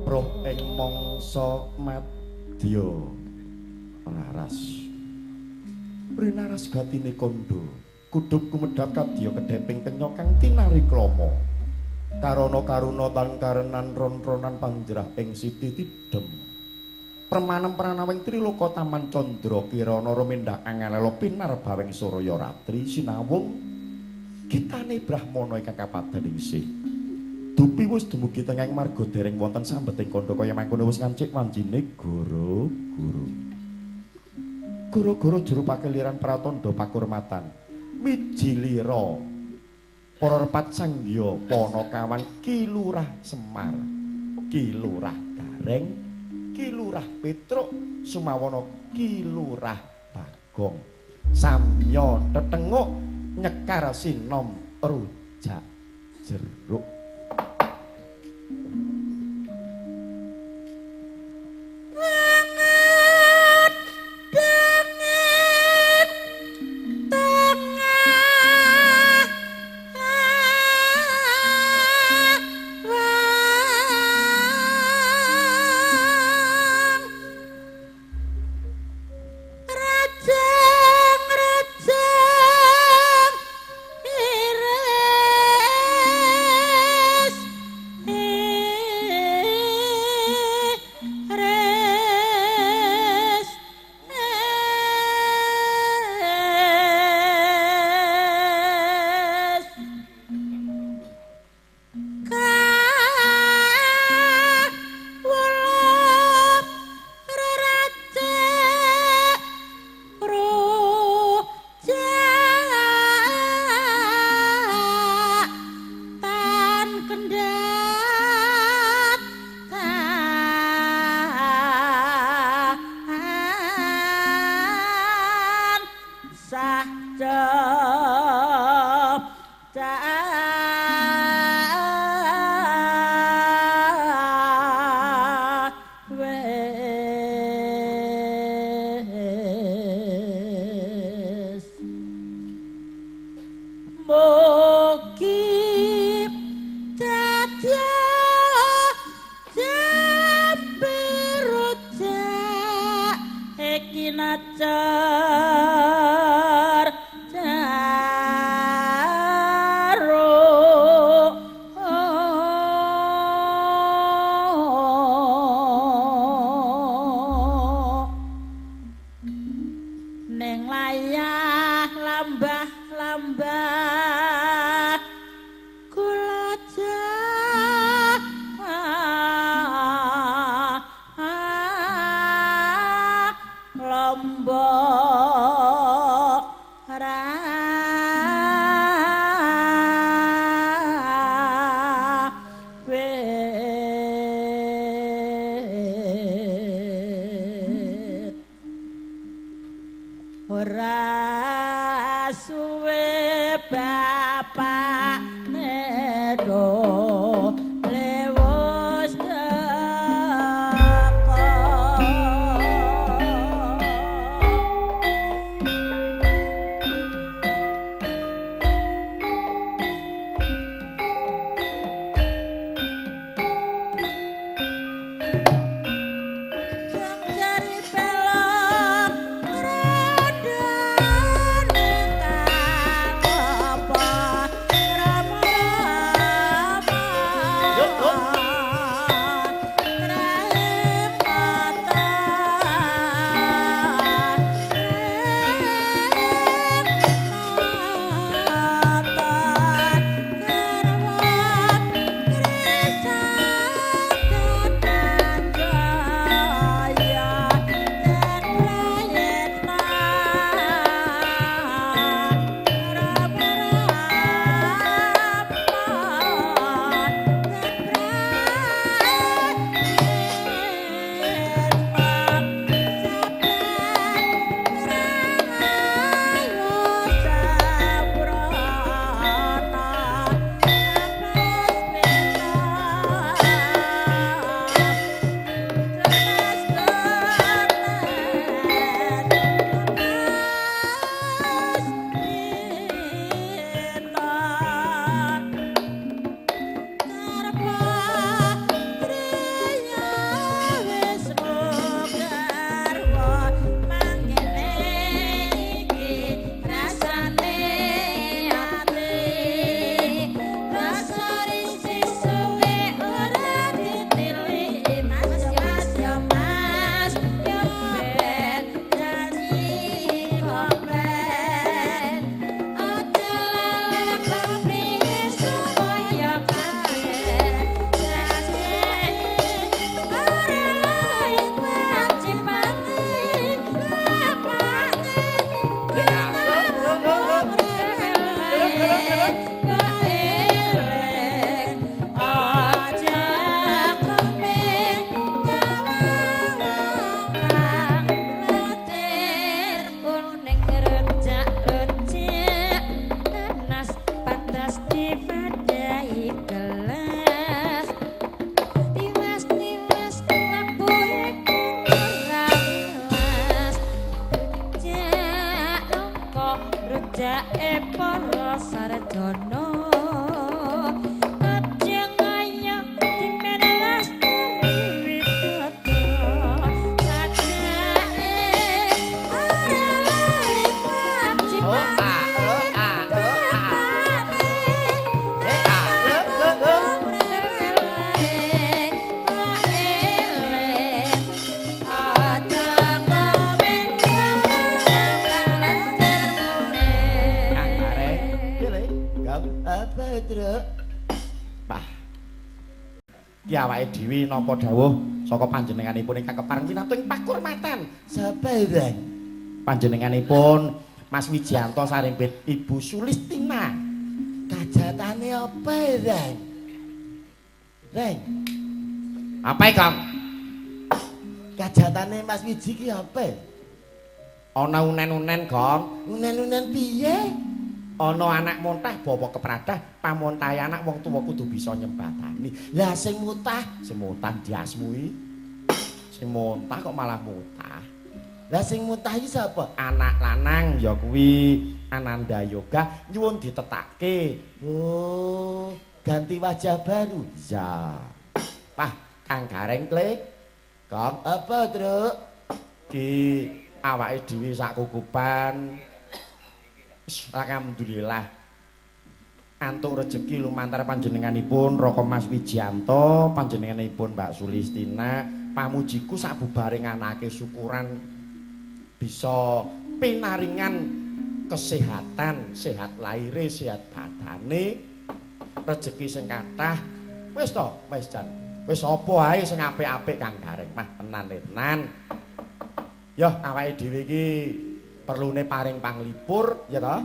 Keproh ing mangsa madya laras. Rinaras gatine kandha, kudup kumedhap kadya kedheping kenya kang tinari krama. Karana karuna tan karenan ron-ronan panjrah ing siti tidhem. Permanem pranawing triloka taman candra kirana rumindak angalela pinar bawing surya ratri sinawung gitane brahmana ingkang kapadhaningsih. Dupi wis dumugi tengahing marga dereng wonten sambeting kandha kaya mangkono wis ngancik wancine goro-goro. Goro-goro juru pakeliran pratandha pakurmatan. Miji lira para repat sanggya panakawan Ki Lurah Semar, Ki Lurah Gareng, Ki Lurah Petruk, Sumawana Ki Lurah Bagong. Samya tetenguk nyekar sinom rujak jeruk. Rama. Ki awake dhewe napa dawuh saka panjenenganipun ingkang kepareng pinantu ing pakurmatan. Sapa, Reng? Panjenenganipun Mas Wijianto sarimbit Ibu Sulistina. Kajatane apa, Reng? Reng, Apa, Kang? Kajatane Mas Wiji ki apa? Ana unen-unen, Gong. Unen-unen piye? Ana anak muntah bawa kepradah, pamuntahe anak wong tuwa kudu bisa nyembatani. Lah sing mutah, Sing mutah diasmu iki. Sing muntah kok malah mutah. Lah sing mutah iki sapa? Anak lanang ya kuwi Ananda Yoga nyuwun ditetake. Oh, ganti wajah baru. Ya. Wah, Kang Gareng kle. Gong, Apa, Truk? Ki awake dhewe sak kukupan. Alhamdulillah. Antuk rejeki lumantar panjenenganipun Raka Mas Wijianto, panjenenganipun Mbak Sulistina, pamujiku sabubareng anake syukuran bisa pinaringan kesehatan, sehat lahire, sehat badane, rejeki sing kathah. Wis to, wis jan. Wis apa ae sing apik-apik Kang Gareng, mah tenan tenan. Yo awake dhewe iki perlune paring panglipur, ya toh?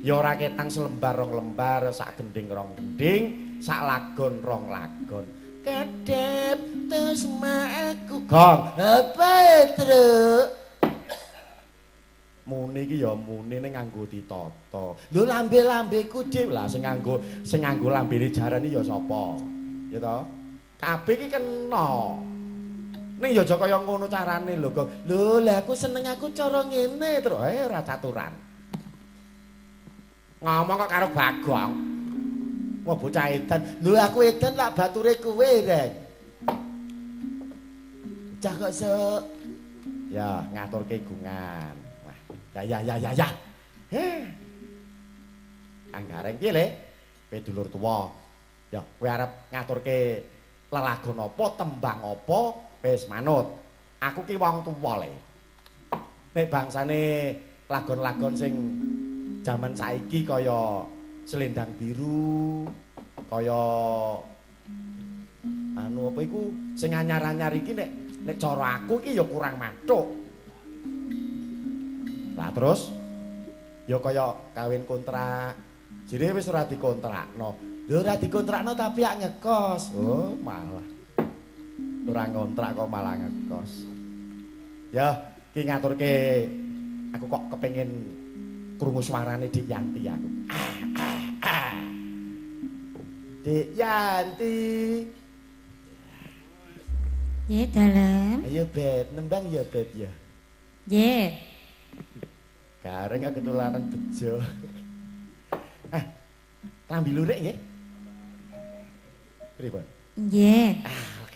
Ya ora ketang selembar rong lembar, sak gending rong gending, sak lagon rong lagon. Kedep tusma aku. Gong, Apa, Truk? Muni iki ya muni ning nganggo ditata. Lho lambe-lambeku Dhewe lah sing nganggo lambene jaran iki ya sapa? Ya toh? Kabeh iki kena. Ning ya aja kaya ngono carane lho, Gong. Lho, lah aku seneng aku cara ngene, Truk. Eh, ora caturan. Ngomong kok karo Bagong. Wah, bocah edan. Lho aku edan lak bature kowe, Reng. Cah kok sok. Ya, ngaturke gungan. Wah, ya ya ya ya ya. Heh. Kang Gareng piye, Le? Kowe dulur tuwa. Ya, kowe arep ngaturke lelagon apa, tembang apa, wis manut. Aku ki wong tuwa, Le. Nek bangsane lagon-lagon sing jaman saiki kaya Selendang Biru, kaya anu apa iku sing anyar-anyar iki nek nek cara aku iki ya kurang mathuk. Lah terus ya kaya kawin kontrak. Jere wis ora dikontrakno. Lho ora dikontrakno tapi ak ngekos. Oh, malah. Ora ngontrak kok malah ngekos. Ya, ki ngaturke aku kok kepengin krungu suarane Dik Yanti aku. Ah, ah, ah. Dik Yanti. Nggih, dalem. Ayo Beb, nembang ya Beb ya. Nggih. Gareng aku ketularan bejo. Ah, klambi lurik nggih. Pripun? Nggih.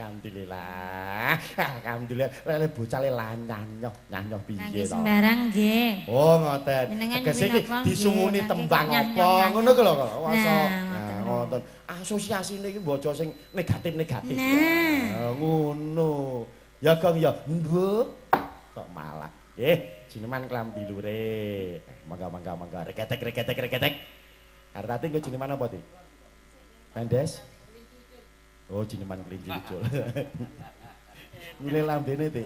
Alhamdulillah. Alhamdulillah. Lele bocah le lanyanyoh, nyanyoh piye Kangge to? Sembarang nggih. Oh, ngoten. Jenengan Tegese iki nyuwun apa, disunguni nggih, tembang mangke apa ngono ku lho kok. Masa. Nah, Nah, ngoten. Asosiasine iki maca sing negatif-negatif. Nah. Nah, ngono. Ya Gong ya, mbok. Kok malah. Eh, jineman klambi lurik. Mangga mangga mangga. Reketek reketek reketek. Artati engko jineman apa, Ti? Mendes? Oh, jineman kelinci ucul. Milih lambene, Ti.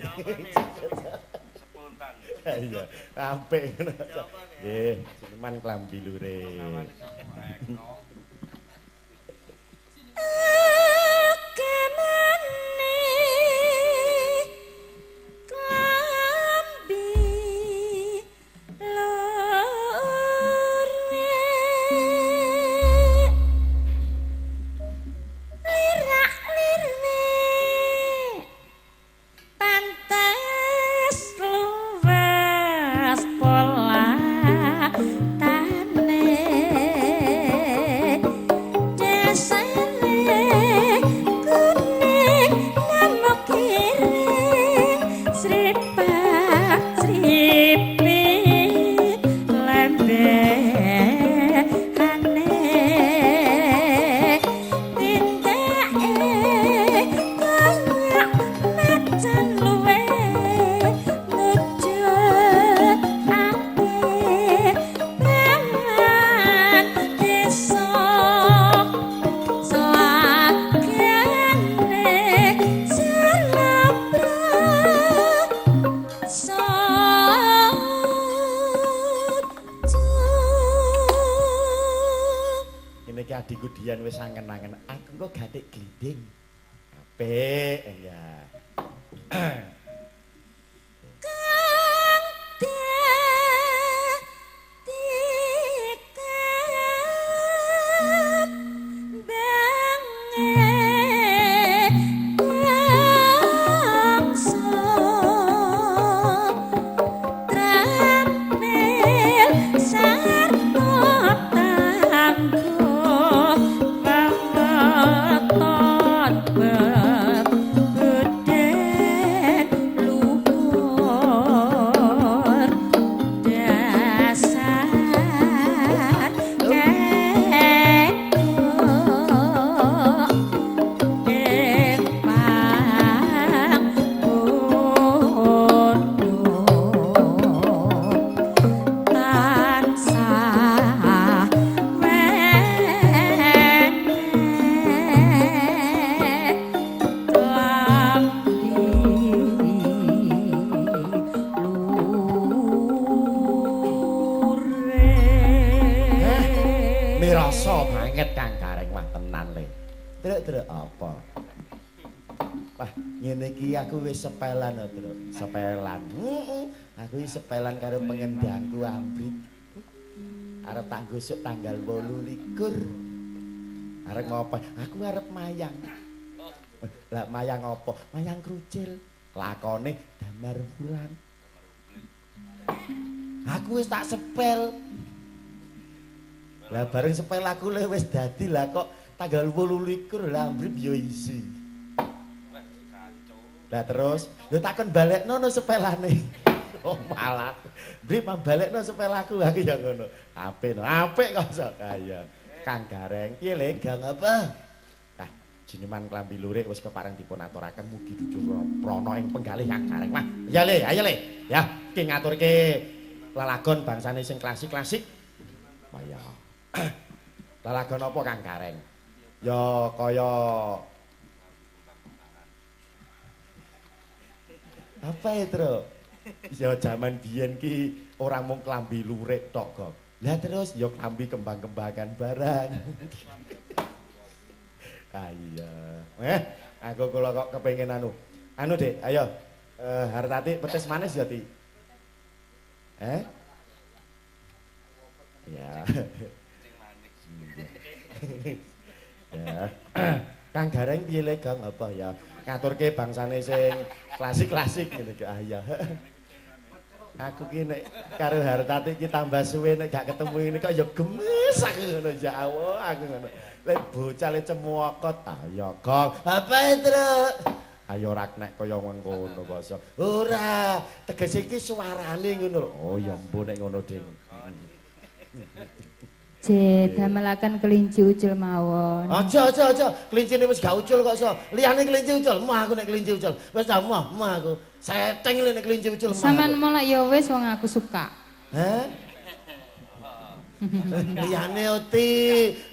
Spontan. Iya, apik ngono. Nggih, jineman klambi lurik. Eko. Agamane klambi lurik lirak lirik pantes luwes pola tane desane kuning namung kiring sripat sripit lembehane tindake koyak macan luwe ngujudake preman desa. Adikku Dian wis angen-angen, aku engko gatik glinding. Apik ya. Kang dadi kembange bangsa trampil sarta tangguh weweton bebeden luhur dasar ketok ing panggono tansah weneh klambi lure. Mirasa banget Kang Gareng, wah tenan le. Truk, truk apa? Wah, ngene iki aku wis sepelan, oh, Truk. Sepelan. Heeh. Aku iki sepelan karo pengendangku Ambrit. Arep tak gosok tanggal 28. Arep ngopo? Aku arep mayang. Lah mayang apa? Mayang krucil. Lakone Damar Wulan. Aku wis tak sepel. Lah bareng sepel aku le wis dadi, lah kok tanggal 28 lah Ambrit yo isi. Lah terus, lho takon balekno no sepelane. Oh malah. Bri balekno sepel aku ya ngono. Apik no, apik kok sok kaya. Kang Gareng piye le? Gang apa? Ah, jineman klambi lurik wis kepareng dipun aturaken mugi jujur prana ing penggalih Kang Gareng. Wah, iya le, ayo le. Ya, ki ngaturke lelagon bangsane sing klasik-klasik. Wah ya. Lelagon apa Kang Gareng? Ya kaya Apa itu, Truk? Ya jaman biyen ki ora mung klambi lurik tok kok. Lah terus Ya klambi kembang-kembangan barang. Ah iya. Aku kula kok kepengin anu. Anu Dik, ayo. Hartati petis manis ya, Ti? Eh? Ya. Ya. Kang Gareng piye le, Gang apa ya? Ngaturke bangsane sing klasik-klasik ngene iki. Ah iya. Aku ki nek karo Hartati ki tambah suwe nek gak ketemu ini kok ya gemes aku ngono, ya Allah aku ngono. Lek bocah le cemuokot, ayo Gong. Apa itu, Truk? Ayo ora nek kaya ngono basa. Ora, tegese iki suarane ngono lho. Oh ya mbo nek ngono ding. J, damelaken kelinci ucul mawon. Aja, aja, aja. Kelincine wis gak ucul kok, so. Liyane kelinci ucul, moh aku nek kelinci ucul. Wis ta moh, moh aku. Seteng lho nek kelinci ucul moh. Sampeyan aku. molek ya wis wong aku suka. Hah? Liyane oti.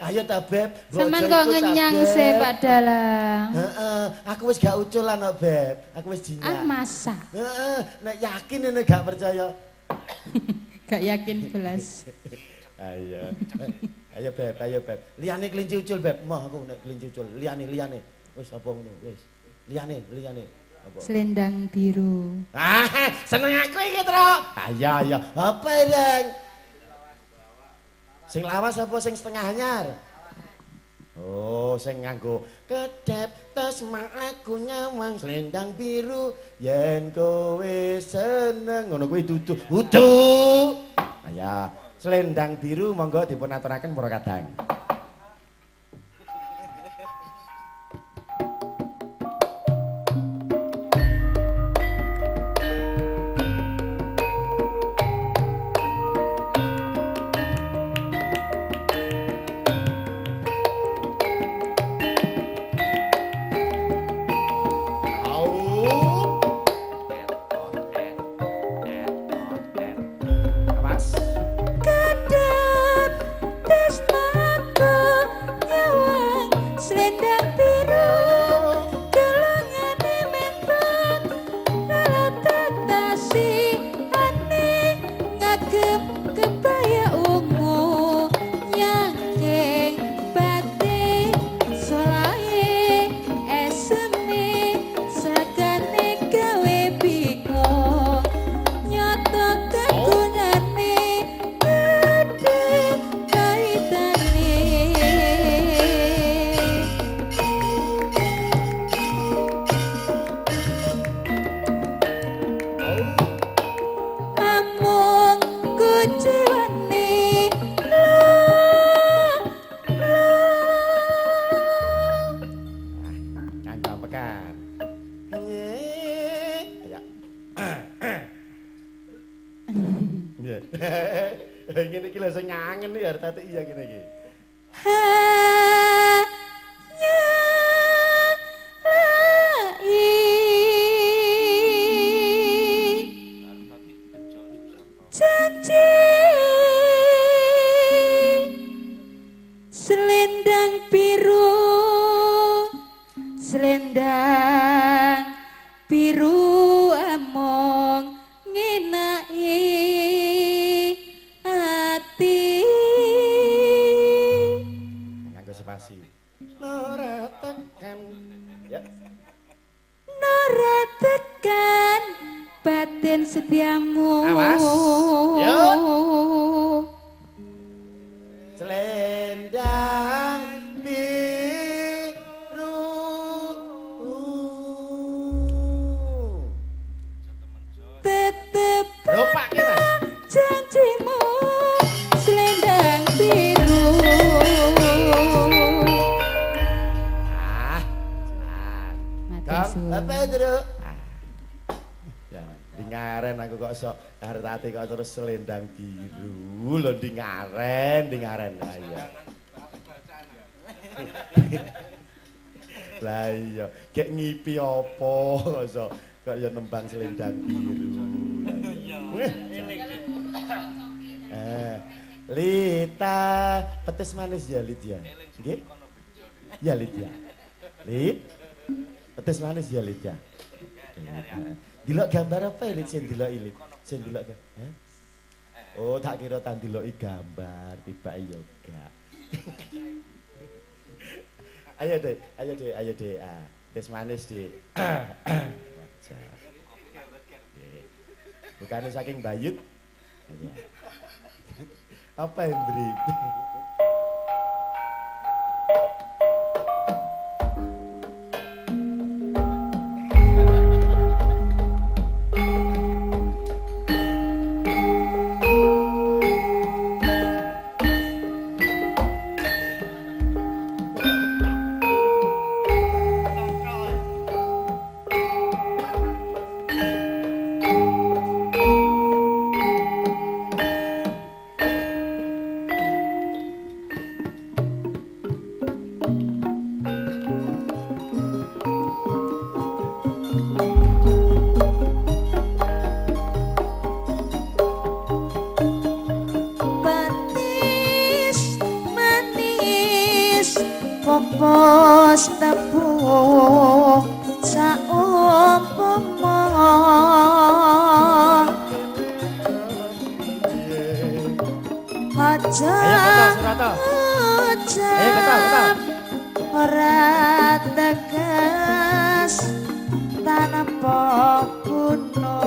Ayo ta, Beb. Mbok Sampeyan aja kok ikut ta, ngenyang Beb. se Pak Dalang. Heeh, aku wis gak uculan kok, Beb. Aku wis jinak. Ah masa? Heeh, nek yakin nek gak percaya. Gak yakin belas. Ayo. Ayo Beb, ayo Beb. Liyane kelinci ucul, Beb. Moh aku nek kelinci ucul. Liyane, liyane. Wis apa ngono, wis. Liyane, liyane. Apa? Selendang biru. Ah, seneng aku iki, Truk. Ayo, ayo. Apa Reng? Sing lawas apa sing setengah anyar? Oh, sing nganggo Kedep tes aku nyawang selendang biru yen kowe seneng ngono kuwi dudu. Udu. Ayo, selendang biru monggo dipun aturaken para kadang. Au. Awas. Kedep tresnaku Ngene iki lho sing ngangen iki Hartati iya ngene iki. Hanya lai janji selendang biru, selendang biru among ngenai ati. Nganggo spasi. Ora tekan. Ya. Nora tekan batin setiamu. Awas. Yo. Selendang biru. Tetep Lupa ki, Mas. janjimu selendang biru. Ah. Matur suwun. Apa itu? Ya, di ngaren aku kok sok Hartati kok terus selendang biru lho di ngaren, di ngaren. Lah iya. Lah iya, gek ngipi apa kok sok kok ya nembang selendang biru. Lah iya. Wih. Eh, Lita, petis manis ya Lid ya. Nggih? Ya Lid ya. Lid. Petis manis ya Lid ya. Delok gambar apa ya Lid sing delok Lid? Sing delok heh? Oh, tak kira tak deloki gambar, tiba ya gak. Ayo Dek, ayo Dek, ayo Dek. Ah, petis manis Dek. Wajar. Bukannya saking Bayut. Iya. Apa yang beri? Manis manis kompos tepung saumpama aja. Ayo, Kota, Surata. Ayo, Kota, Kota. Ora tegas tanpa guna.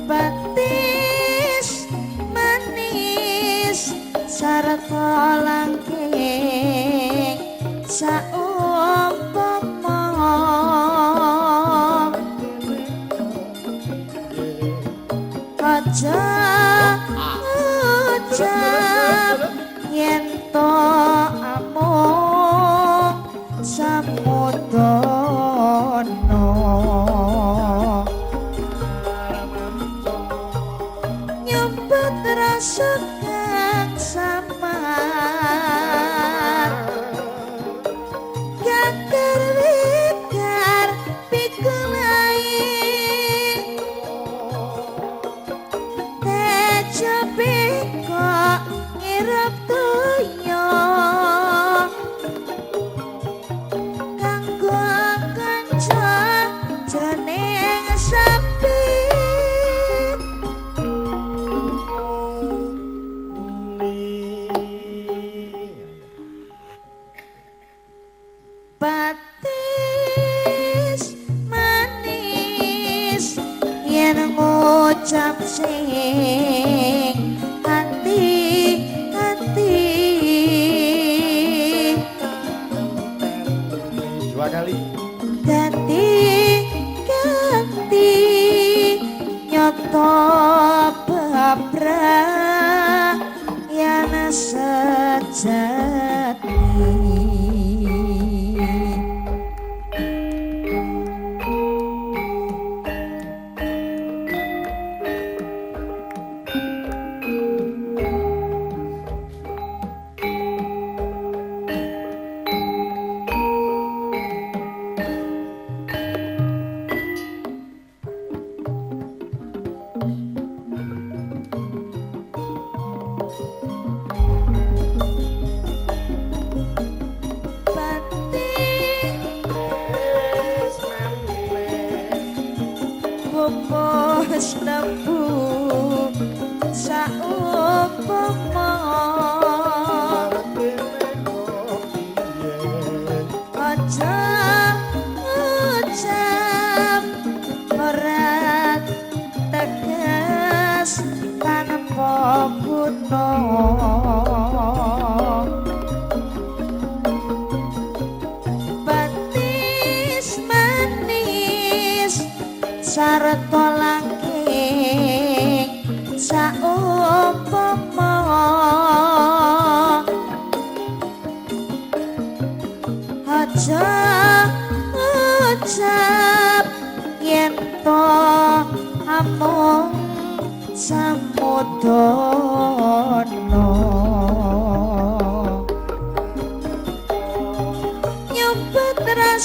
Batis manis sarta langking saumpama aja ngucap yen to amung samudana nyumpet rasa kang samar gakar wikar pikulai tejo bengkok ngirep toyo kanggo kanca jroning sepi. Batis manis yen ngucap sing ati ati Dua kali. Dadi ganti nyoto babra yen sejati.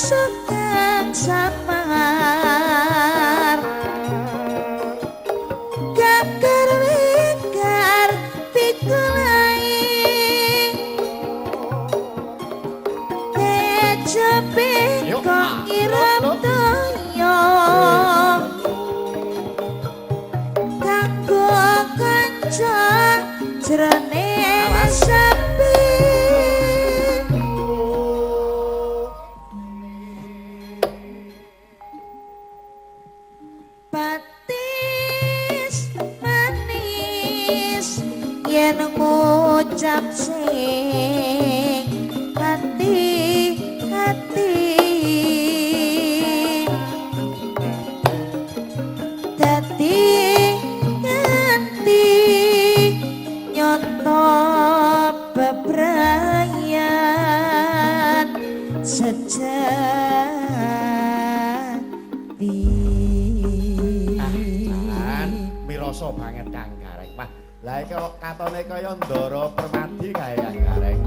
Kang Samar Gakar wikar pikulai Kejepe kok irem toyo Kanggo kanca jroning sepi. Patis manis yen ngucap sing hati-hati dadi nganti nyoto bebrayan sejati. Mirasa banget Kang Gareng. Wah, lah iki kok katone kaya Ndara Permadi kae Kang Gareng.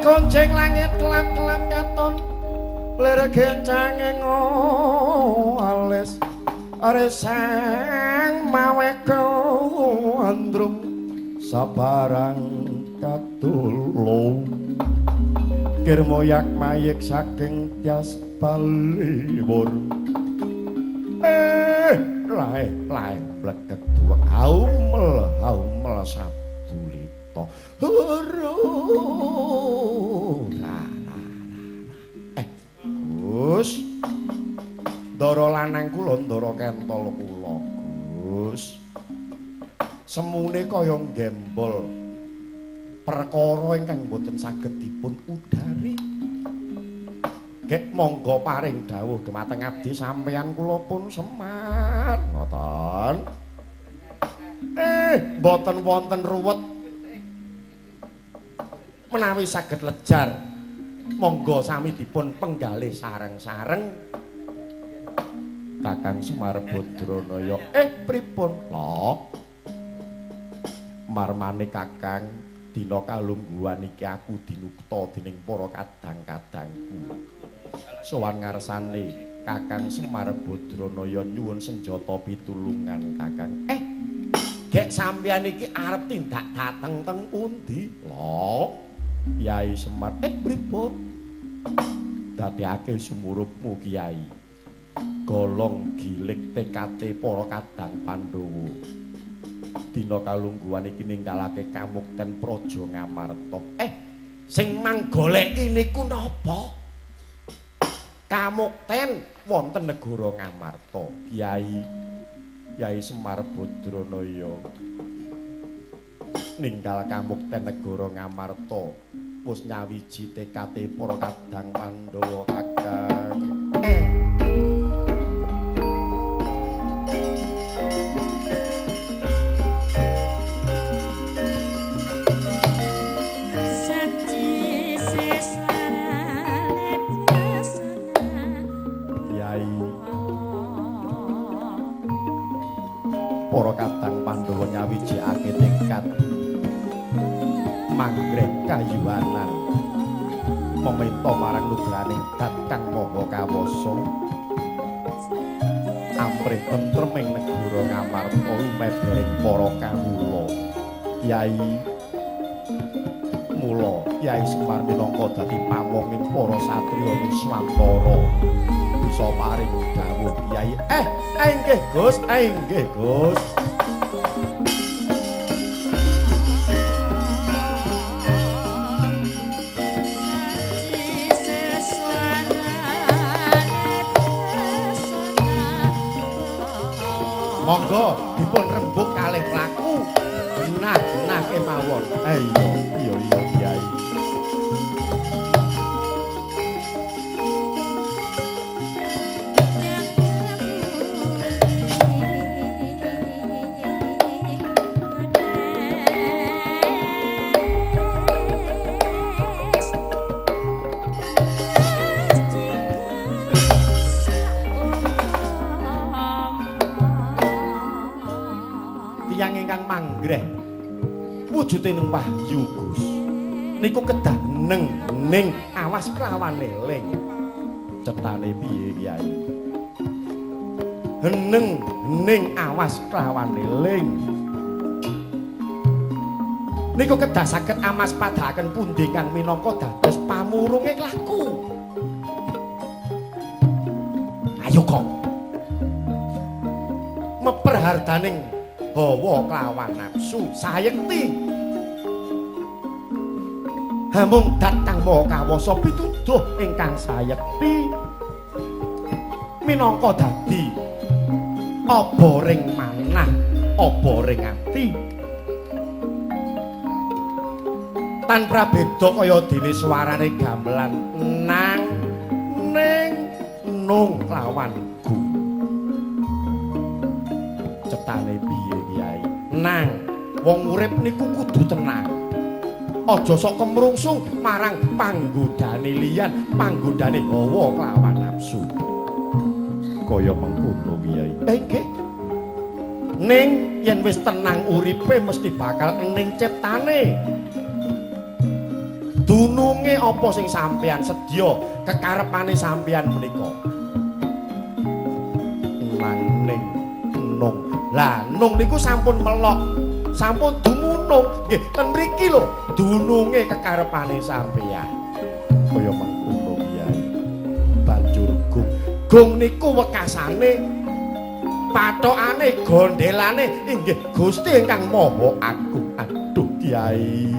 Konceng langit kelap-kelap katon lir gencange alis resang mawe andrung sabarang katulung kirmoyak mayik saking tias paliwor. Lae lae blegek duwek haumel haumel sabulita. Gus, ndara lanang kula ndara kentol kula, Gus. Semune kaya gembol perkara ingkang boten saged dipun udari. Gek monggo paring dawuh dumateng abdi sampeyan kula pun Semar. Ngoten. Mboten wonten ruwet. Menawi saged lejar, monggo sami dipun penggalih sareng-sareng. Kakang Semar Badranaya, pripun? Lho. Marmane Kakang, dina kalungguhan iki aku dinukta dening para kadang-kadangku. Sowan ngarsane Kakang Semar Badranaya nyuwun senjata pitulungan Kakang. Gek sampeyan iki arep tindak dateng teng pundi? Lho. Kyai Semar, pripun? Dadekake sumurupmu Kyai. Golong gilik tekate para kadang Pandhawa. Dina kalungguhan iki ninggalake kamukten Praja Ngamarta. Sing manggoleki niku napa? Kamukten wonten negara Ngamarta. Kyai Kyai Semar Badranaya ninggal kamukten negara Ngamarta wis nyawiji tekate para kadang Pandhawa Kakang. Kyai para kadang Pandhawa nyawijikake tekad manggrek kayuwanan meminta marang nugraning Dat Kang Maha Kawasa. Amrih tentreming negara Ngamarta lumebering para kawula. Kyai mula Kyai Semar minangka dadi pamonging para satriya Nuswantara bisa paring dawuh Kyai. Nggih Gus, nggih Gus. Monggo dipun rembug kalih laku genah-genah kemawon. Iya iya iya Kyai. Tiyang ingkang manggreh wujude ning wahyu Gus niku kedah neng ning awas kelawan eling. Cetane piye Kyai? Heneng ning awas kelawan eling niku kedah saged amas padhaken pundi kang minangka dados pamurunge laku. Ayo kok meperhardaning hawa kelawan nafsu sayekti hamung dat kang maha kawasa pituduh ingkang sayekti minangka dadi oboring manah oboring ati tan prabeda kaya dene suarane gamelan nang ning nung lawan gu. Cetane piye Kyai? Nang wong urip niku kudu tenang. Aja sok kemrungsung marang panggodane liyan, panggodane hawa kelawan nafsu. Kaya mengkono Kyai. Nggih. Ning yen wis tenang uripe mesti bakal ening ciptane. Dununge apa sing sampeyan sedya, kekarepane sampeyan menika. Nang ning nung. Lah nung niku sampun melok, sampun dumunung. Nggih, ten mriki lho dununge kekarepane sampeyan. Kaya mengkono Kyai. Banjur gung. Gung niku wekasane, pathokane, gondelane inggih Gusti ingkang Maha Agung. Aduh Kyai.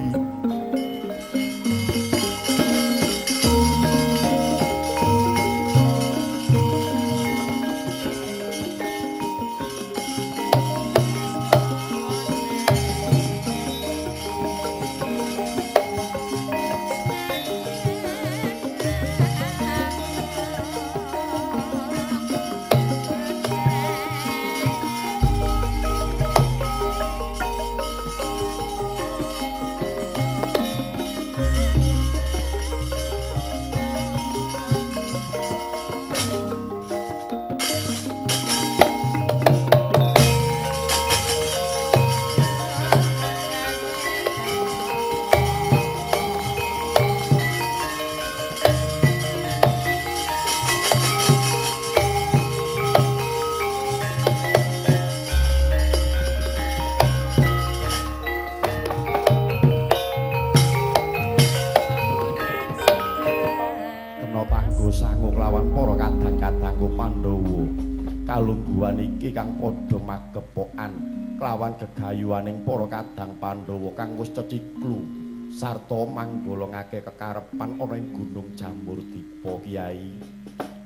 Kalungguhan iki kang padha magepokan kelawan gegayuhaning para kadang Pandhawa kang wis ceciklu sarta manggolongake kekarepan ana ing Gunung Jamurdipa. Kyai,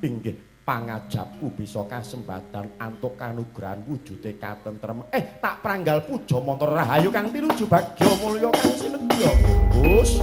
inggih pangajapku bisa kasembadan antuk kanugrahan wujude katentremen. Tak pranggal puja mantra rahayu kang tinuju bagya mulya kang sinedya. Gus.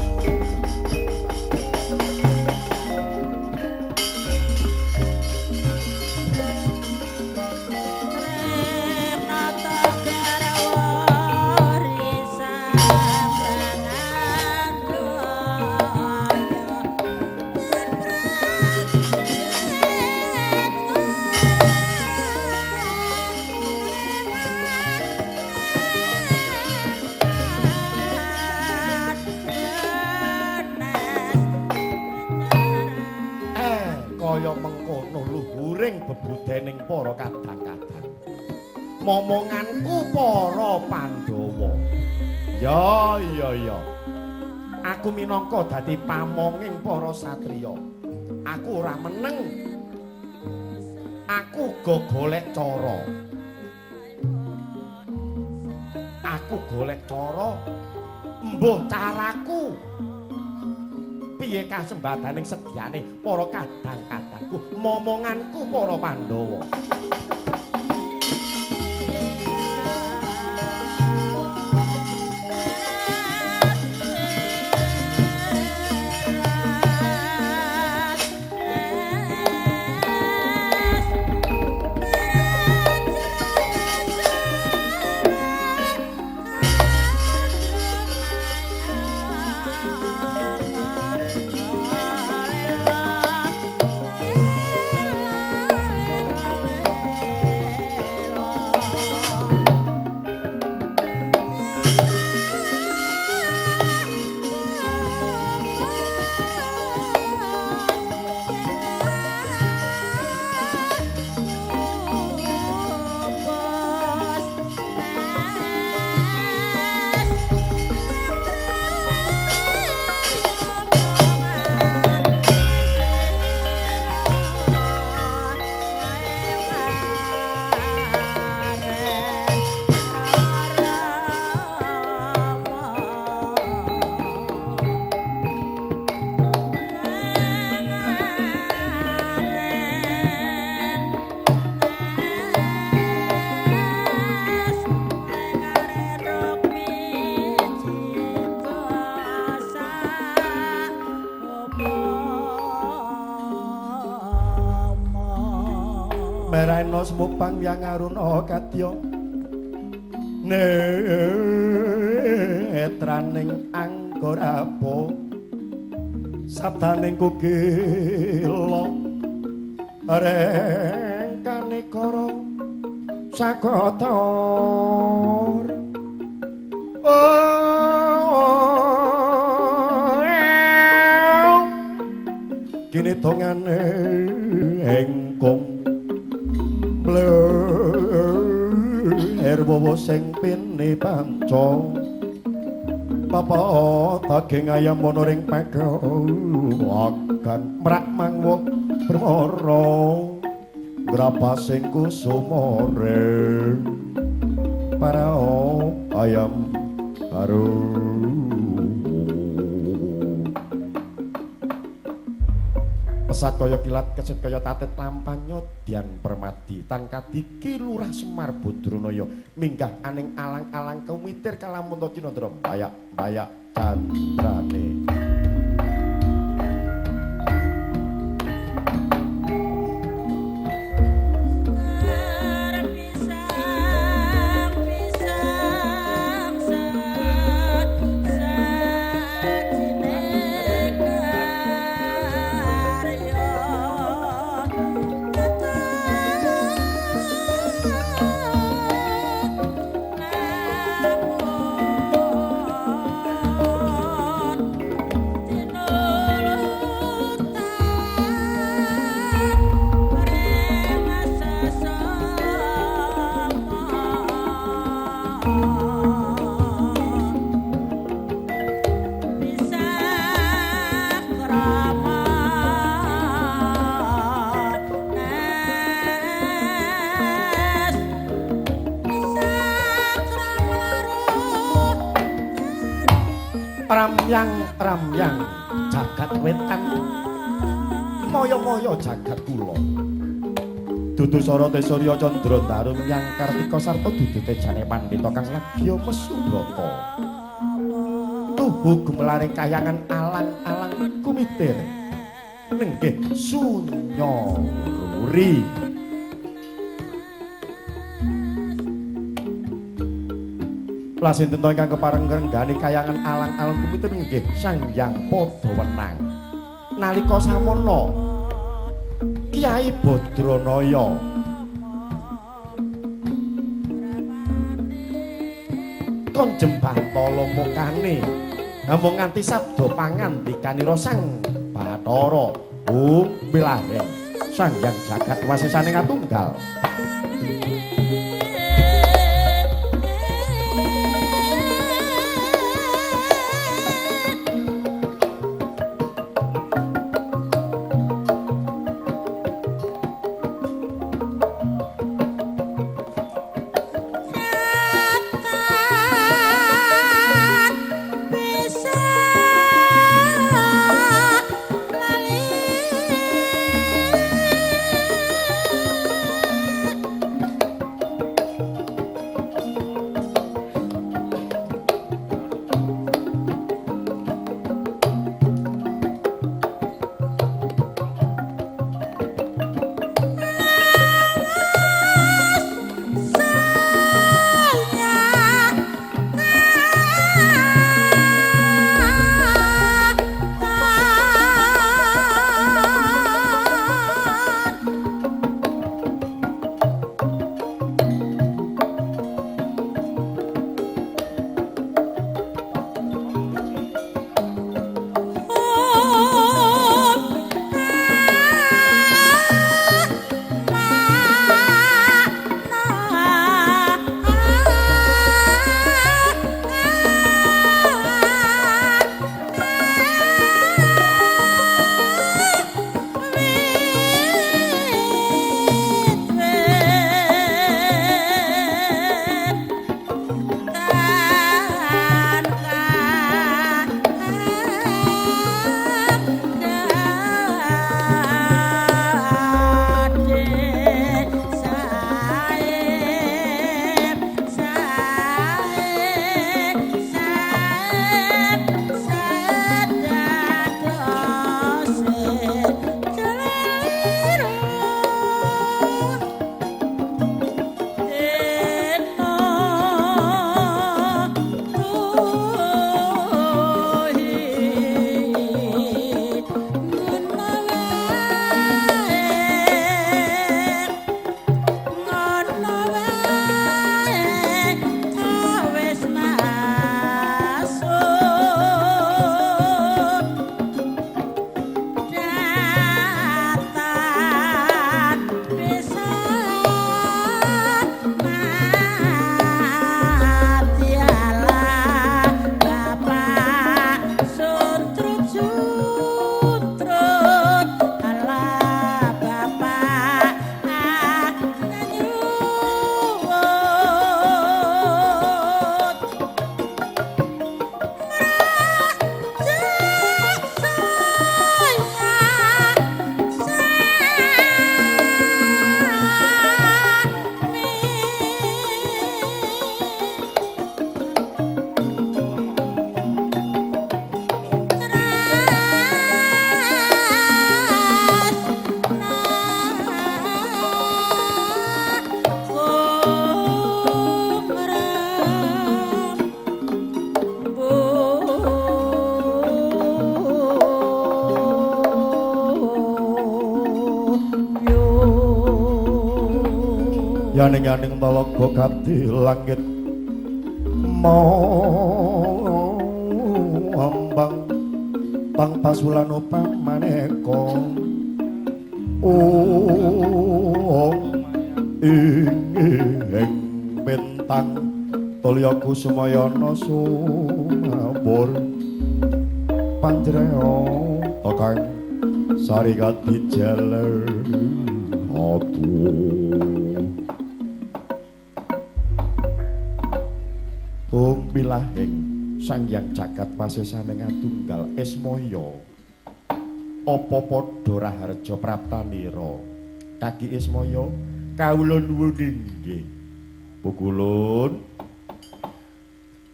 Kaya mengkono luhuring bebudening para kadang-kadang. Momonganku para Pandhawa. Ya ya ya. Aku minangka dadi pamonging para satriya. Aku ora meneng. Aku uga golek cara. Aku golek cara. Mbuh caraku. Piye kasembadaning sedyane para kadang-kadangku, momonganku para Pandhawa. Merana semupang yang aruna kadya netraning anggarapa sabdaning kukila rengkane kara sakotor. Kini dongane engkong bler wowo sing pini panca papa daging ayam ana ring pagowagan mrak mangwo permara grapasing kusumore para ayam baru. Pesat kaya kilat, keset kaya tatet, lampanyo dian permadi tangkadi Ki Lurah Semar Badranaya minggah aning alang-alang kumitir kalamunta cinandra bayak-bayak candrane. Ramyang-ramyang jagat wetan moyo-moyo jagat kula dudu sorote surya candra daru yang kartika sarta dudu tejane pandhita kang ladya mesubrata tuhu gumelaring kayangan alang-alang kumitir nenggih sunya ruri. Lah sinten to ingkang kepareng ngrenggani kayangan alang-alang kumitir nggih Sang Hyang Padha Wenang. Nalika samono Kyai Badranaya kon jembantala mukane namung nganti sabda pangandikanira Sang Bathara. Hung milaheng Sang Hyang Jagat Wasesane Katunggal. Yaning-yaning talaga kadhi langit mambang pang pasulan pamaneka ing bentang tulya kusumayana sumabur panjreya kang sarikat dijeler aduh. Hung pilahing Sang Hyang Jagat Wasesane Ngatunggal Ismaya. Apa padha raharja praptanira? Kaki Ismaya kawula nuwun inggih. Pukulun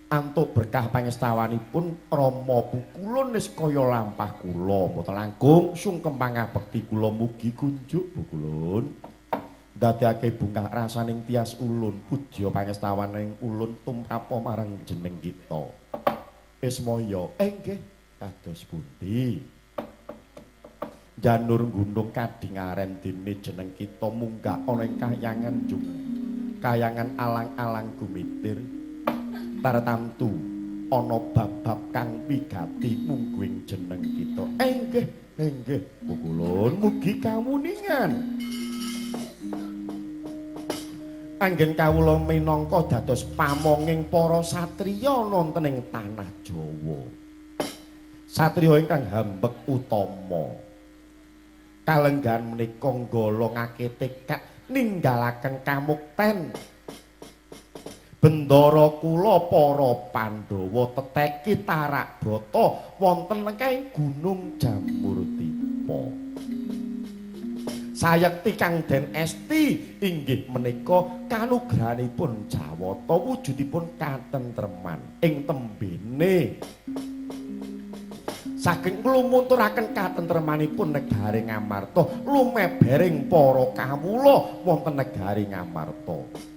antuk berkah pangestawanipun Rama Pukulun wis kaya lampah kula mboten langkung sungkem pangabekti kula mugi kunjuk Pukulun. Ndadekake bungah rasaning tias ulun pudya pangestawaning ulun tumrapa marang jeneng kita. Ismaya inggih kados pundi? Janur gunung kadingaren dene jeneng kita munggah ana ing kahyangan jung kayangan alang-alang gumitir tartamtu ana bab-bab kang wigati mungguing jeneng kita. Inggih Inggih, pukulun mugi kawuningan. Anggen kawula minangka dados pamonging para satriya wonten ing tanah Jawa. Satriya ingkang hambek utama. Kalenggahan menika nggolongake tekad ninggalaken kamukten. Bendara kula para Pandhawa teteki tarak brata wonten lengkahing Gunung Jamurtipa. Sayekti kang den esti inggih menika kanugrahanipun Jawata wujudipun katentreman ing tembene. Saking nglunturaken katentremanipun negari Ngamarta lumebering para kawula wonten negari Ngamarta.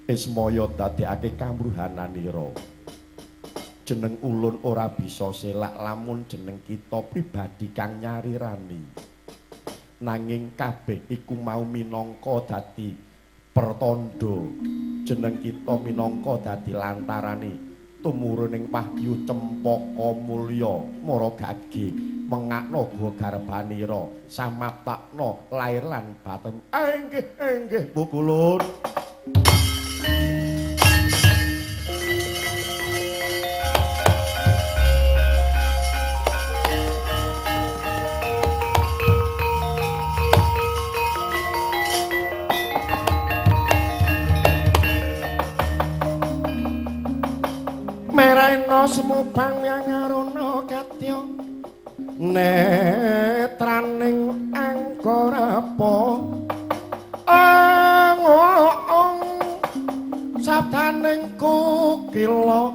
Ismaya dadekake kamruhananira. Jeneng ulun ora bisa selak lamun jeneng kita pribadi kang nyarirani. Nanging kabeh iku mau minangka dadi pertandha. Jeneng kita minangka dadi lantarane tumuruning wahyu Cempaka Mulya mara gage mengakna garbanira samaptakna lair lan batin. Inggih, inggih pukulun. Meraina semubang yang aruna kadya netraning angkarapa angong sabdaning kukila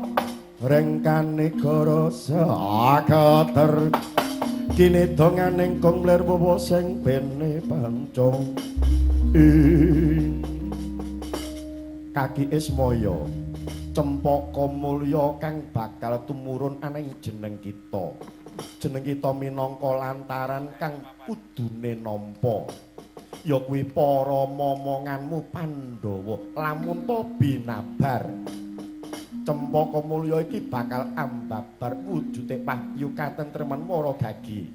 rengkane gara sakater kinedonganing kong mlir wawa sing bene panca. Kaki Ismaya Cempaka Mulya kang bakal tumurun aning jeneng kita. Jeneng kita minangka lantaran kang kudune nampa. Ya kuwi para momonganmu Pandhawa lamun to binabar. Cempaka Mulya iki bakal ambabar wujude wahyu katentreman mara gagi.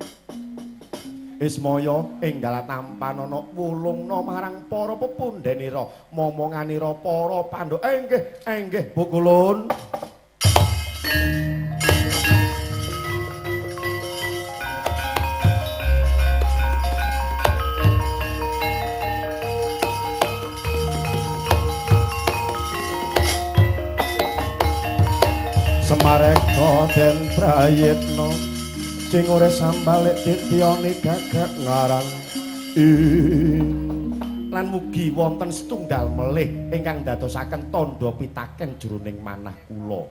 Ismaya enggal tampanana wulungna marang para pepundhenira momonganira para Pandhawa. Inggih, inggih pukulun. Semareka den prayitna sing ora sambalik titiyane gagak ngarang lan mugi wonten setunggal melih ingkang ndadosaken tandha pitaken jroning manah kula.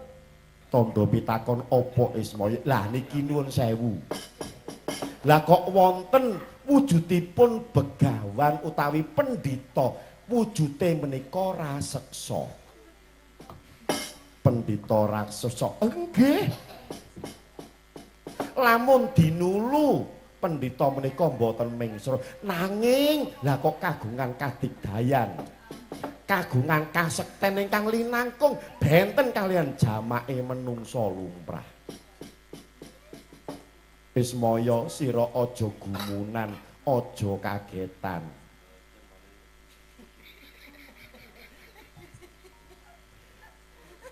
Tandha pitakon apa Ismaya? Lah niki nuwun sewu. Lah kok wonten wujudipun begawan utawi pendhita wujute menika raseksa. Pendhita raksasa. Nggih. Lamun dinulu pendhita menika mboten mingsra, nanging lah kok kagungan kadigdayan, kagungan kasekten ingkang linangkung benten kalian jamake menungsa lumrah. Ismaya sira aja gumunan, aja kagetan.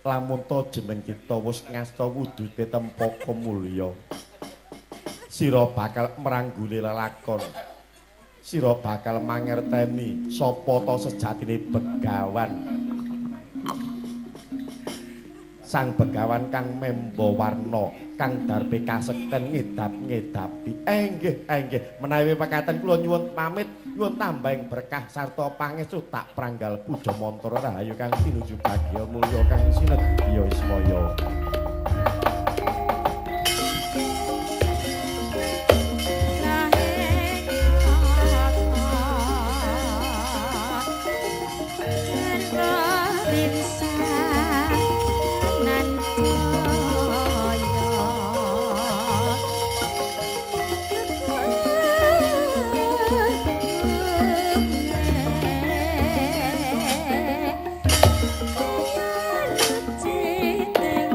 Lamun to jeneng kita wis ngasta wujude Cempaka Mulya, sira bakal merangguli lelakon, sira bakal mangerteni sapa ta sejatine begawan. Sang begawan kang memba warna, kang darpe kasekten ngedap-ngedapi. Enggih, enggih, menawi pekaten kula nyuwun pamit, nyuwun tambahing berkah sarta pangestu tak pranggal puja mantra rahayu kang tinuju bagya mulya kang sinedya Ismaya. Cinteng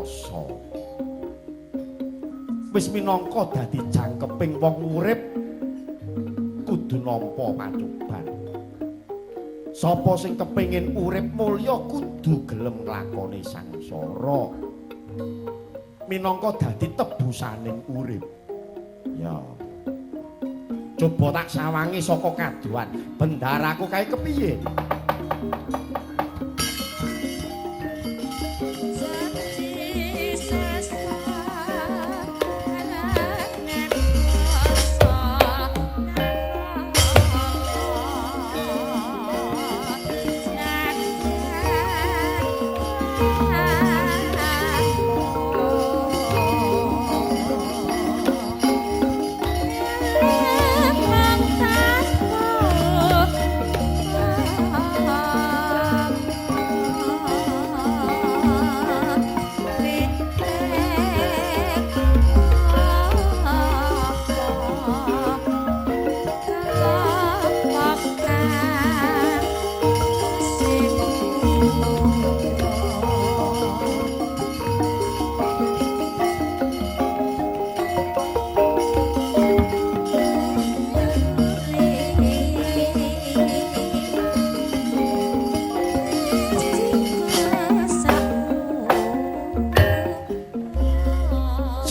rasa. Wis minangka dadi jangkeping wong urip kudu nampa pacoban. Sapa sing kepengin urip mulya kudu gelem nglakoni sangsara. Minangka dadi tebusaning urip. Ya. Coba tak sawangi saka kadohan, bendaraku kae kepiye?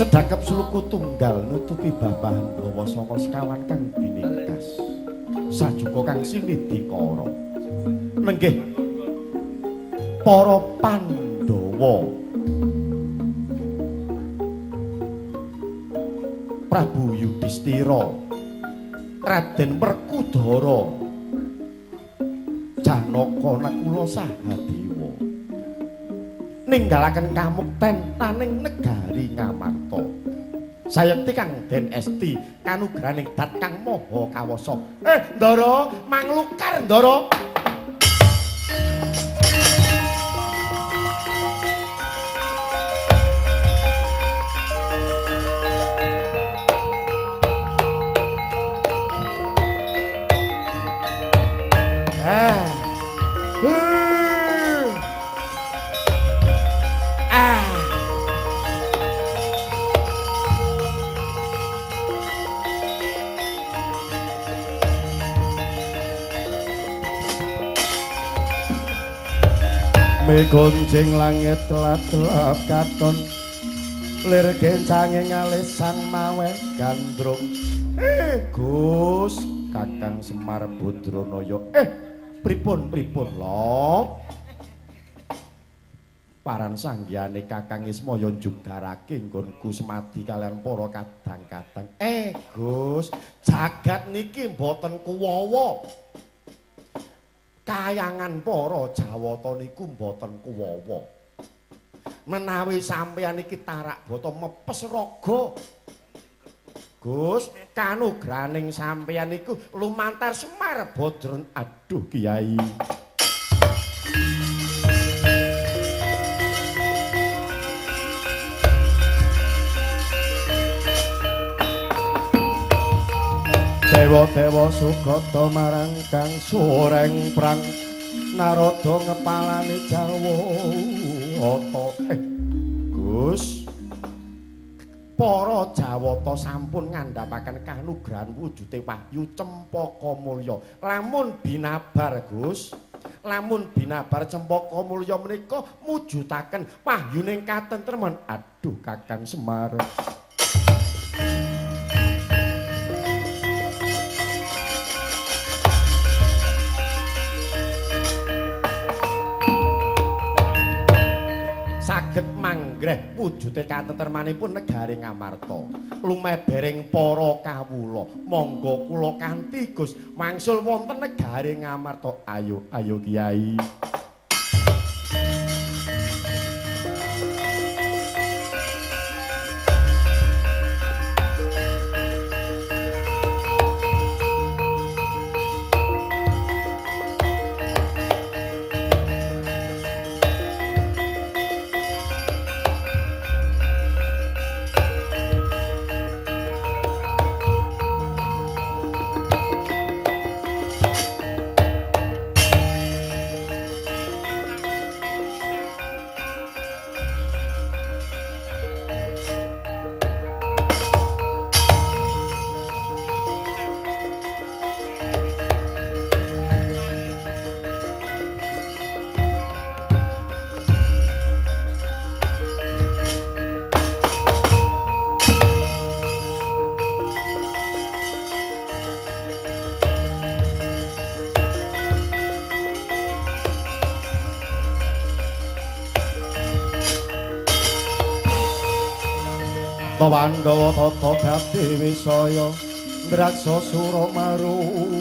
Sedakep suluku tunggal nutupi babahan gawa saka sekawan kang biningkas. Sajuka kang sinidikara. Nenggih para Pandhawa. Prabu Yudhistira, Raden Werkudara, Janaka Nakula Sahadewa ninggalaken kamukten taning negari Ngamarta. Sayekti kang den esti kanugrahaning dat kang maha kawasa. Ndara, manglukar Ndara. Megonjing langit telap-telap katon lir kencange ngalih sang maweh gandrung. Gus Kakang Semar Badranaya. Pripun pripun lho? Paran sanggihane Kakang Ismaya njugarake nggonku semadi kalian para kadang-kadang. Gus, jagat niki mboten kuwawa. Kayangan para Jawata niku mboten kuwawa. Menawi sampeyan iki tarak bata mepes raga. Gus, kanugraning sampeyan niku lumantar Semar Badran. Aduh Kiai. Dewa-dewa sugata marang kang sureng prang Narada ngepalane Jawata. Gus, para Jawata sampun ngandhapaken kanugrahan wujude wahyu Cempaka Mulya. Lamun binabar, Gus, lamun binabar Cempaka Mulya menika mujudaken wahyuning katentreman. Aduh Kakang Semar. Saged manggreh wujude katentermanipun negari Ngamarta. Lumebering para kawula, monggo kula kanthi Gus wangsul wonten negari Ngamarta. Ayo ayo Kiai. Pranyata Pandhawa tata dadi wisaya ndraksa sura maruta.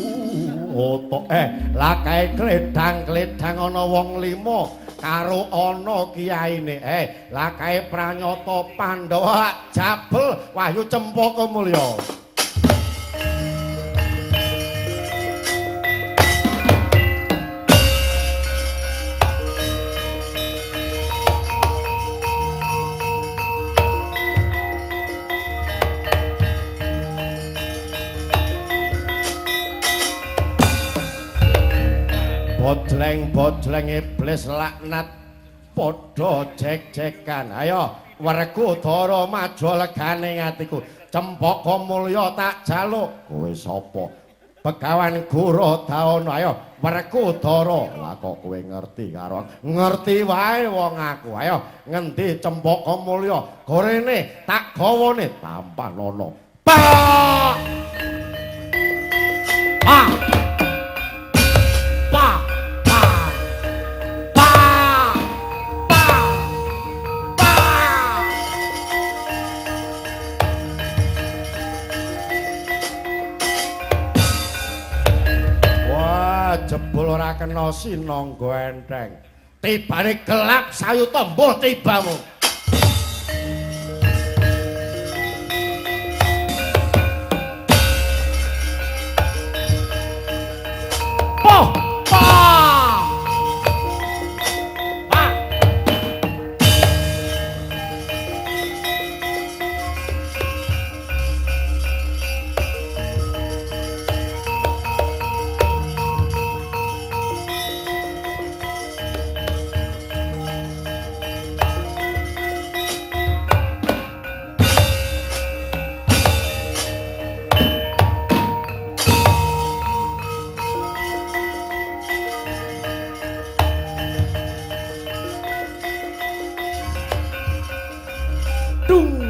Lakae kledhang-kledhang ana wong lima karo ana kiyaine. Lakae Pranyata Pandhawa jabel Wahyu Cempaka Mulya. Bodleng-bodleng iblis laknat padha jek-jekan. Ayo Werkudara maju legane atiku. Cempaka Mulya tak jaluk. Kowe sapa? Begawan Guradaana. Ayo Werkudara. Lah kok kowe ngerti karo? Ngerti wae wong aku. Ayo ngendi Cempaka Mulya? Gorene tak gawane tampanono. Pak! Pak! Pa! Pa! Pa! Pa! Pa! Wah, jebul ora kena sinangga enteng. Tibane gelap sayuta mbuh tibamu. Poh! Pa! Pa! Dung.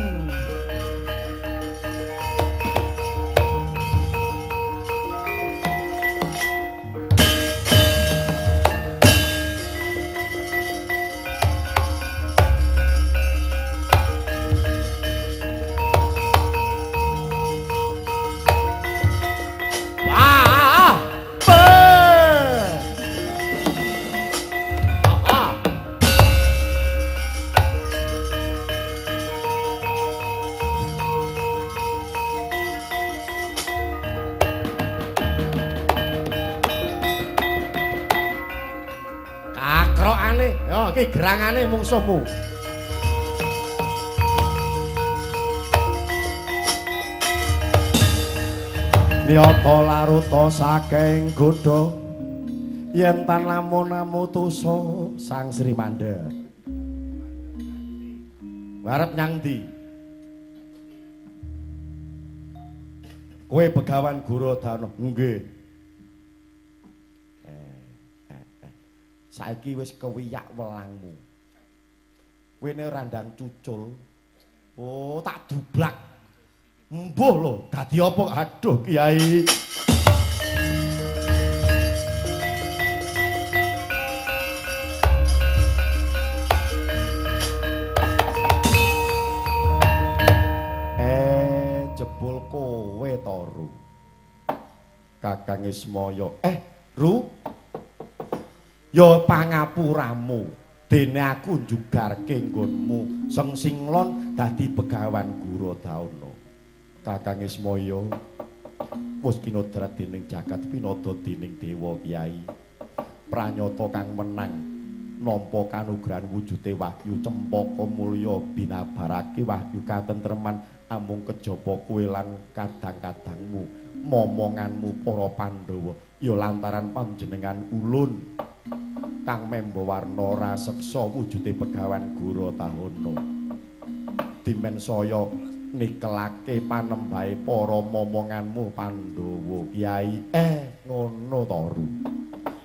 Wah, be. Ah. Kakrokane, yo iki gerangane mungsuhmu. Niyata laruta saking godha yen tan lamun amutusa Sang Sri Manda. Warep nyang ndi? Kowe Begawan Guradana. Nggih. Saiki wis kewiyak welangmu. Kowe ne randang cucul. Oh, tak dublak. Mbuh lho, dadi apa? Aduh, Kiai. Jebul kowe to, Ru. Kakang Ismaya. Ru. Ya pangapuramu, dene aku njugarke nggonmu seng singlon dadi Begawan Guradana. Kakang Ismaya wis kinodrat dening jagat pinada dening dewa kiai. Pranyata kang menang nampa kanugrahan wujude wahyu Cempaka Mulya binabarake wahyu katentreman amung kejaba kowe lan kadang-kadangmu momonganmu para Pandhawa ya lantaran panjenengan ulun kang memba warna raseksa wujude Begawan Guradana. Dimen saya nikelake panembahe para momonganmu Pandhawa Kiai. Ngono to, Ru.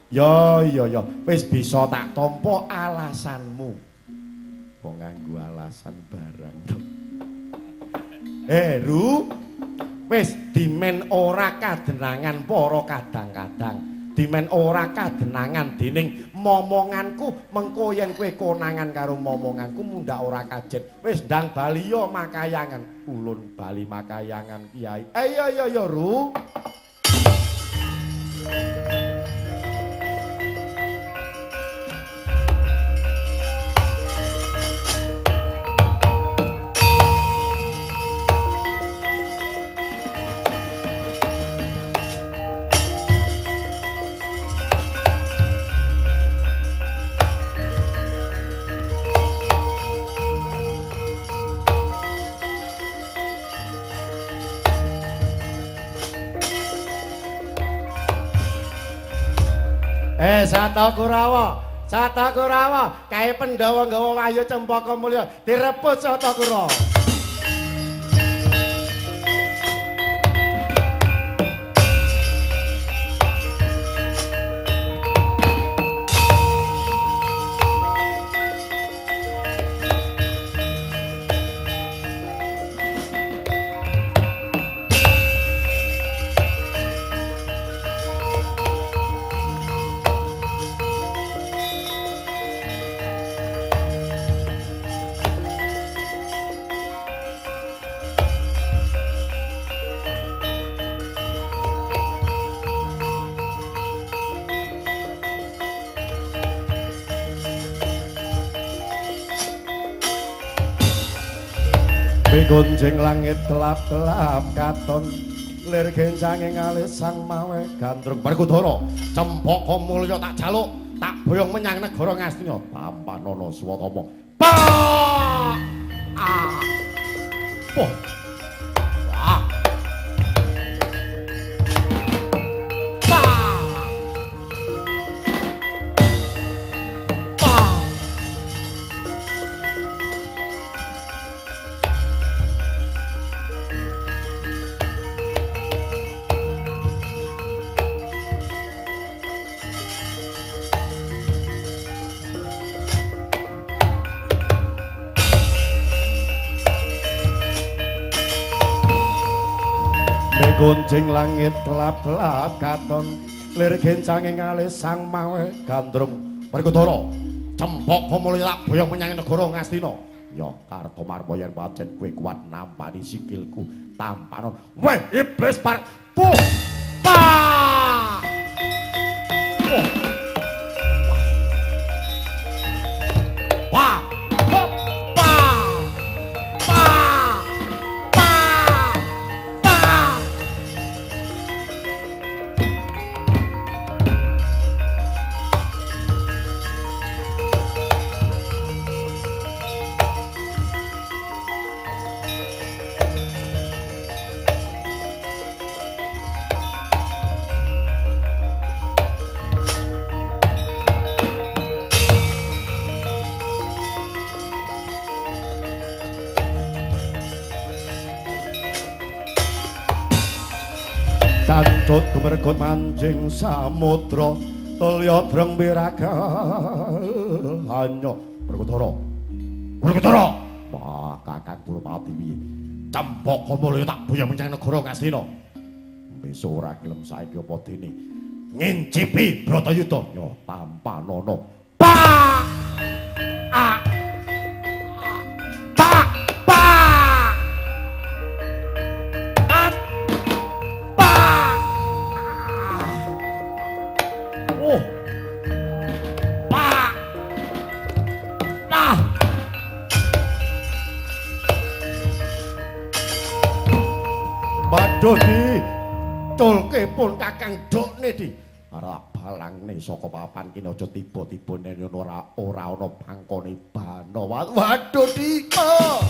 Ya ya ya, wis bisa tak tampa alasanmu. Kok nganggo alasan barang to. Ru, wis dimen ora kadenangan para kadang-kadang. Dimen ora kadenangan dening momonganku, mengko yen kowe konangan karo momonganku mundhak ora kajen. Wis ndang bali ya makayangan. Ulun bali makayangan Kyai. Iya iya iya Ru. Sata Kurawa, Sata Kurawa, kae Pandhawa nggawa wahyu Cempaka Mulya direbut Sata Kurawa. Gonjeng langit kelap-kelap katon lir gencange ngalih sang mawe gandrung Werkudara Cempaka Mulya tak jaluk tak boyong menyang negara Ngastina tampanana Swatama. Pa ah oh ah pa pa. Gonjeng langit kelap-kelap katon lir gencange ngalih sang mawe gandrung Werkudara Cempaka Mulya tak boyong menyang negara Ngastina. Ya Kartomarma yen pancen kowe kuat nampani sikilku tampano. Weh iblis par puh pa. Pa pa pa pa pa pa. Cancut gumergut manjing samudra tulya breng wiraga hanya Werkudara. Werkudara. Wah, Kakang Kurupati piye? Cempaka Mulya tak boyong menyang negara Ngastina. Besok ora gelem saiki apa dene ngincipi Bratayuda ya tampanana. Pa! A! Pa! Pa! At! Pa! Oh! Pa! Ah! Waduh di culke pun Kakang Dokne di ora balangne saka papan kene aja tiba-tiba nen ora ora ana pangkone bana. Waduh di. Oh.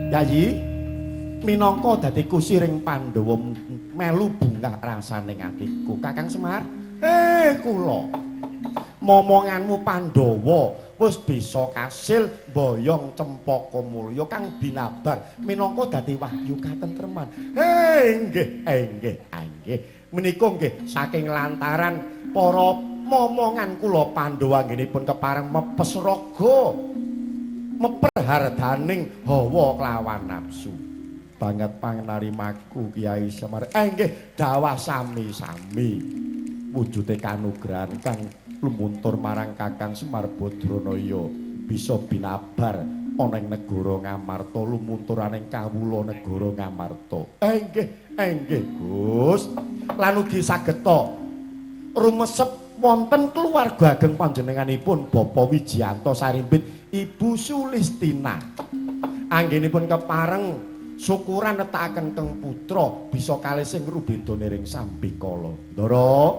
Yayi, minangka dadi kusiring Pandhawa melu bungah rasane atiku. Kakang Semar, kula. Momonganmu Pandhawa wis bisa kasil boyong Cempaka Mulya kang binabar minangka dadi wahyu katentreman. Nggih, nggih, nggih. Menika nggih saking lantaran para momongan kula Pandhawa anggenipun kepareng mepes raga meperhardaning hawa kelawan nafsu. Banget pangnarimaku Kyai Semar. Nggih, dawah sami-sami. Wujude kanugrahan kang lumuntur marang Kakang Semar Badranaya bisa binabar ana ing negara Ngamarta lumunturaning kawula negara Ngamarta. Nggih, nggih, Gus. Lan ugi sageta rumesep wonten keluarga ageng panjenenganipun Bapak Wijianto Sarimbit, Ibu Sulistina. Anggenipun kepareng syukuran netakaken keng putra bisa kalih sing rubeda niring sambikala. Ndara,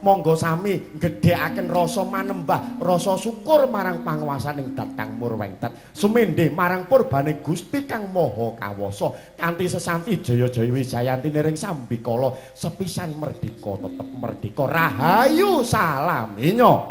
monggo sami gedhekaken rasa manembah, rasa syukur marang panguwasaning Dat Kang Murwengtet. Sumendhe marang purbane Gusti Kang Maha Kawasa kanthi sesanti jaya-jaya wijayanti niring sambikala sepisan merdika tetep merdika. Rahayu salaminyo.